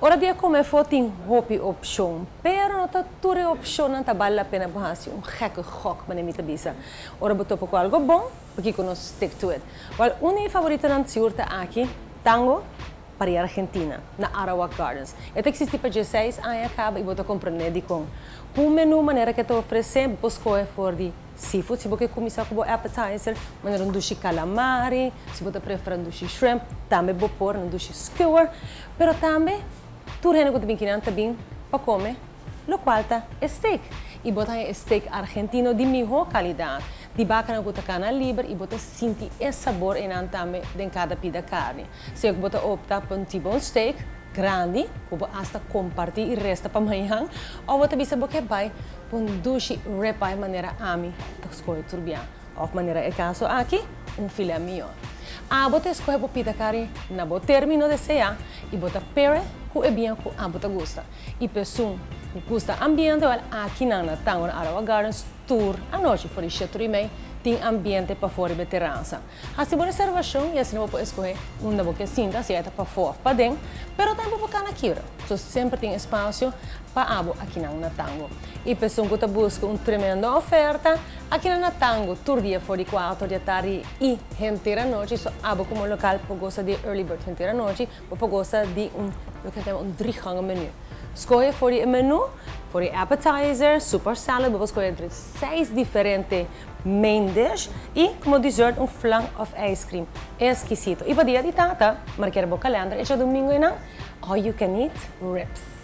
Ora di a come afo tin hopi opcion, pero no ta tur e opcionnan ta bal la pena pa haci un gekke gok, manera mi ta bisa. Ora bo topa cu algo bon, pakico no stick to it? Wel, un di mi favoritonan sigur ta aki, Tango Paria Argentina, na Arawak Gardens. E ta existi pa dieseis aña caba y bo ta comprende dicon. Cu un menu manera cu e ta ofrece, bo por scoge for di seafood, si bo ke cuminsa cu bo appetizer, manera un dushi calamari, si bo ta prefera un dushi shrimp, tambe bo por, un dushi skewer. Pero tambe tur hende cu ta bin kinan ta bin pa come locual ta e steak. Y bo ta haña e steak argentino di miho calidad, di bacanan cu ta cana liber y bo ta sinti e sabor eynan tambe den cada pida carni. Sea cu bo ta opta pa un T-bone steak grandi cu bo hasta comparti y resta pa mañan, of bo ta bisa bo ke bay pa un dushi ribeye manera ami ta scoge tur bia, of manera e caso aki, un filet mignon. Abo ta escoge bo pida carni na bo termino desea y bo ta pere cu e biña cu abo ta gusta. Y p'esun cu gusta ambiente, wel aki nan na Tango na Arawa Gardens tur anochi for di shetur y mei tin ambiente pafó riba e terasa. Hasi bo reservacion y asina bo por escoge unda bo ke sinta, si e ta pafó of paden, pero tambe bo por cana kibra. So semper tin espacio pa abo akinan na Tango. Y p'esun cu ta busca un tremendo oferta, akinan na Tango tur dia for di cuater di atardi y henter anochi, so abo como local por gosa di e early bird henter anochi, Bo por gosa di un loke nan ta yama un driegangen menu. Skohe for di e menu, for di appetizer, super salad, bo por skohe entre seis diferente main dish y como dessert un flan of ice cream exquisito. Y pa dia di tata, markera bo kalender e djadumingo einan, all you can eat ribs.